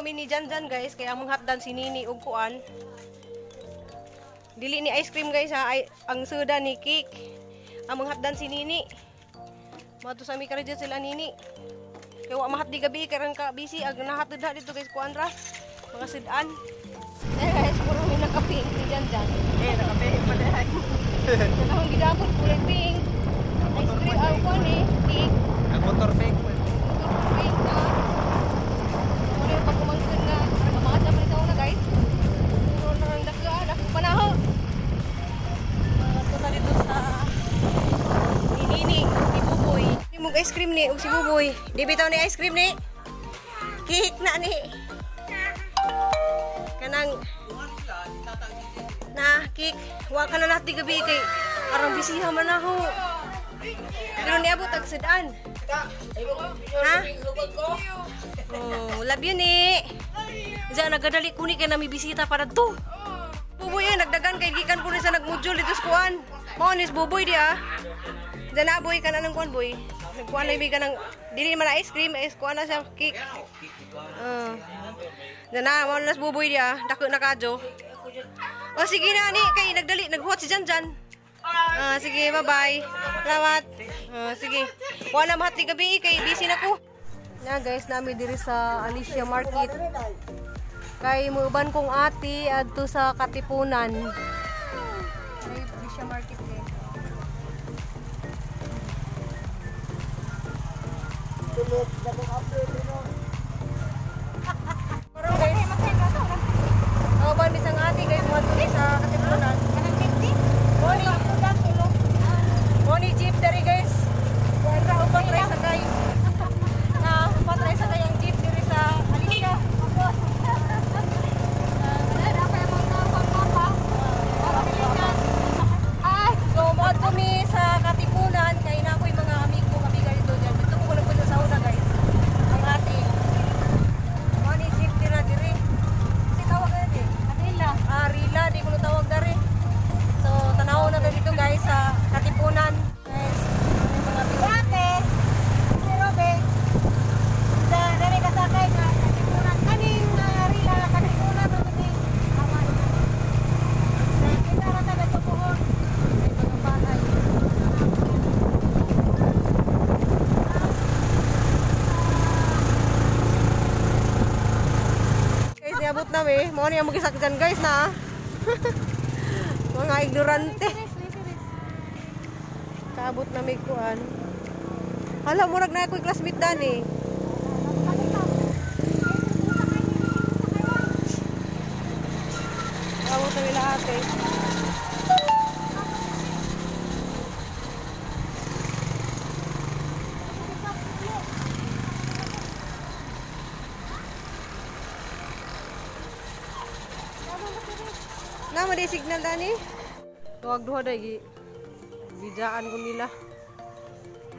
mi ni Janjan guys, kaya among hatdan si Nini og kuan. Dili ni ice cream guys ha, ay, ang soda ni cake. Among hatdan si Nini. Mato sa mi karon sila Nini. Kay wa mahatdi gabi karang ka busy ag nahatod na dito guys kuan ra. Mga sudan. Eh guys, puro mi naka-pink ni Janjan. Eh, naka-pink pa diay. Kanang gidapon kulay pink. Ice cream ang kuan eh, cake. Ang motor pink. Motor pink na. Wala yung pagkumangkon nga. Mga man ito na guys. Puro na ang dako, dako panaho. Ito na dito sa ni Nini, ni Buboy. Ni mong ice cream ni ug si Buboy. Di bitaw ni ice cream ni. Cake na ni. Kanang na cake. Wa ka na natin gabi kay arang bisiha man ako. Pero niabot ag sudan. Ha? Oh, love you ni. Diyan nagadali ko ni kay nami bisita para to. Buboy ay nagdagan kay gikan ko ni sa nagmodule dito sa kuan. Mao ni Buboy di ah. Diyan na boy kanan ng kuan boy. Nagkuan na ka ng dili man na ice cream, ice kuan na siya cake. Diyan na mao na Buboy di ah. Dako na kadyo. O sige na ni kay nagdali naghuwat si Janjan. Ah, sige, bye-bye. Salamat. Ah, sige. Wala mahat ni gabi kay busy na ko. Na guys, nami diri sa Alicia Market. Kay muuban kong ate adto sa Katipunan. May Alicia Market eh. Pero guys, kauban bisang ate kay muadto sa Katipunan. Moni. Moni jeep dari guys. Kuan ra upat ra sakay. Na upat ra sakay ang jeep diri sa Alicia. So moadto mi sa Katipunan kay na ako'y mga amigo kamiga dito diyan. Dito ko nagpunta sa una guys. Ang ate. Moni jeep dira diri. Si tawag na di? Arila. Ah, Rila di ko tawag dari. So tanaw na dito guys sa Katipunan. Guys, mga ate. Si Robe. Sa dere kasakay nga Katipunan kaning Rila Katipunan ro ni. Kita ra ta nagtubuhon. May mga bahay. Guys, niabot na mi. Mao ni ang magisakyan guys na. Mga ignorante. Kaabot na may kuan. Hala, murag na ako'y classmate dan eh. Kaabot na nila ate. Nama di signal dani. Tuwag duha dai bijaan ko nila.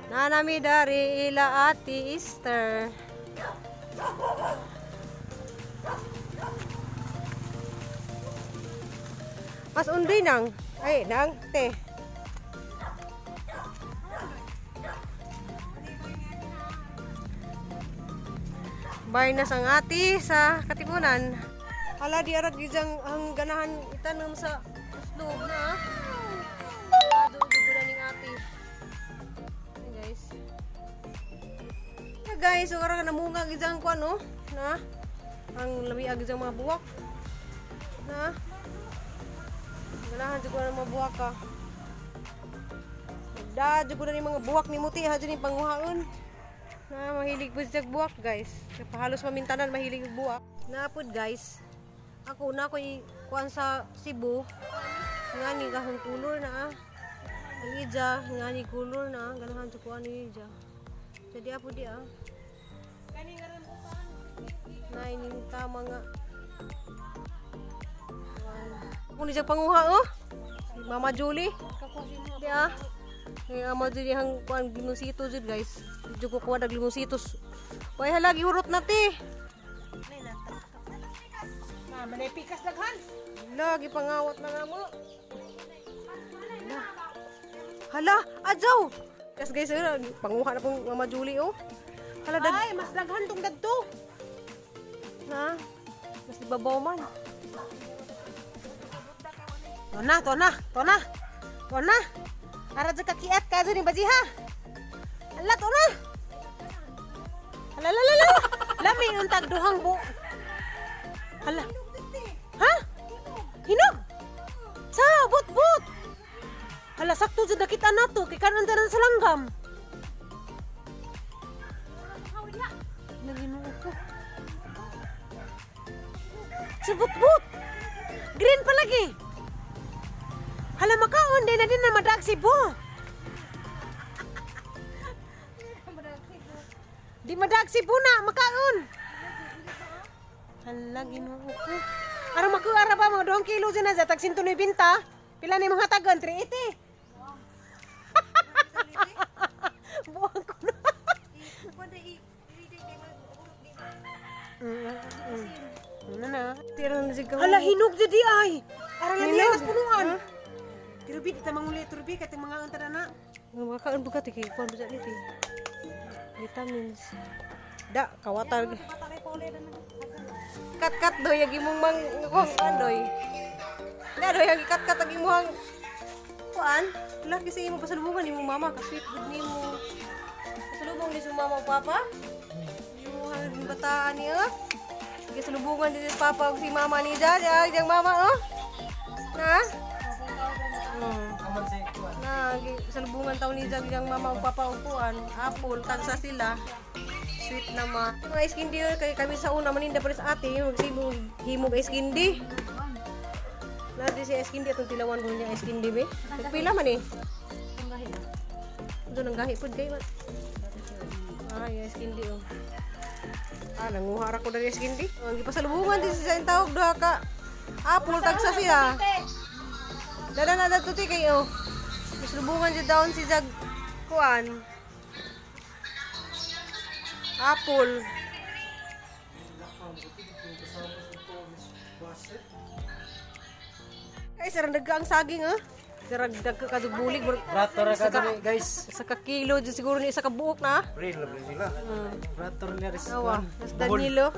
Nanami dari ila ati Easter. Mas undoy nang. Ay, nang te. Bay na sang ati sa Katipunan. Hala di arag gijang ang ganahan itanom sa uslog na. Dugo na ning ati. Ay, guys. Na guys, so karon namunga gijang kuan oh, na. Ang lami gijang mga buwak. Na. Ganahan jud ko na mga buwak ka. Da jud ko na ni mga buwak ni muti ha jud ni panguhaon. Na mahilig pud siya buwak guys. Halos pamintanan mahilig og buwak. Napud guys. Ako na ko'y kuan sa Cebu. Ngani kahong kulor na ah. Ang ija, ngani kulor na. Ganahan sa kuan ni ija. Jadi apo di ah. Naining tama nga. Ako ni siya panguha oh. Mama Julie. Di ah. Ngay ama Julie hang kuan limonsito jud guys. Jud ko kuha dag limonsitos. Way halagi hurot na ti. Manay pikas daghan. Lagi pangawat na nga mo. Hala, adyaw. Kas guys, panguha na pong Mama Julie oh. Hala dag. Ay, mas daghan tong dadto. Na. Mas babaw man. To na, to na, to na. To na. Ara jud kakiat ka ni bajiha. Ala, to na. Ala, ala, ala. Lami untag duhang bu. Hala. Ha? Hinog. Sa but but. Hala, sakto jud nakita nato kay kanon tanan sa langgam. Naginoo ko. Sa but-but. Green pa lagi. Hala, makaon din na din na madag sibo. Di madag sibo na makaon. Hala, Ginoo ko. Aron makuha ra ba mga 2 kilo dyan na tag 190. Pila ni mga tagon? 380. Buang ko na. Ano na? Tira na siya. Hala, hinog jud di ay. Aran lang niya punuan. Tirubi, di ta manguli turbi kay mga unta na. Makaon buka ti kay kuan ba ni ti. Vitamins. Da kawatar. Kat-kat doy ag imong mang kuan doy. Na doy ang kat-kat ag imong kuan. Lah kasi imo pasalubungan imong mama ka sweet gud nimo. Pasalubong ni sa mama ug papa. Yung bataan niya. Gisalubungan din si papa ug si mama ni ja, ja, mama oh. Na? Na, salubungan taon ni Jag yung mama ug papa ug kuan, apple, tagsa sila. Sweet na ma. Mga ice candy yun, kay kami sa una maninda pa rin sa ate, yung magsibong himog ice candy. Nadi si ice candy atong tilawan ko niya ice candy be. Nagpila man eh. Doon ang gahi pud kay man. Ay, ice candy oh. Ah, nanguha ra ko dali ice candy. Ang gipasalubungan din sa tawag duha ka apple, tagsa sila. Dada na dato ti kayo. Pasalubungan jud daon si Jag kuan. Apple. Ay, sarang dagka ang saging ah. Sarang dagka ka bulig. Rato ra ka dali, guys. Isa ka kilo jud siguro ni isa ka buok na. Real na sila. Rato nila ris. Awa, tas Danilo.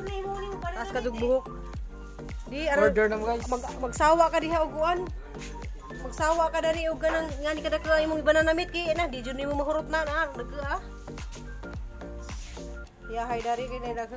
Taas ka buhok. Di aron Order na mo, guys. Magsawa ka diha og kuan. Magsawa ka diri og ganang ngani ka dagka imong banana meat kay na di jud nimo mahurot na na dagka ah. Yahay dari kay na dagka.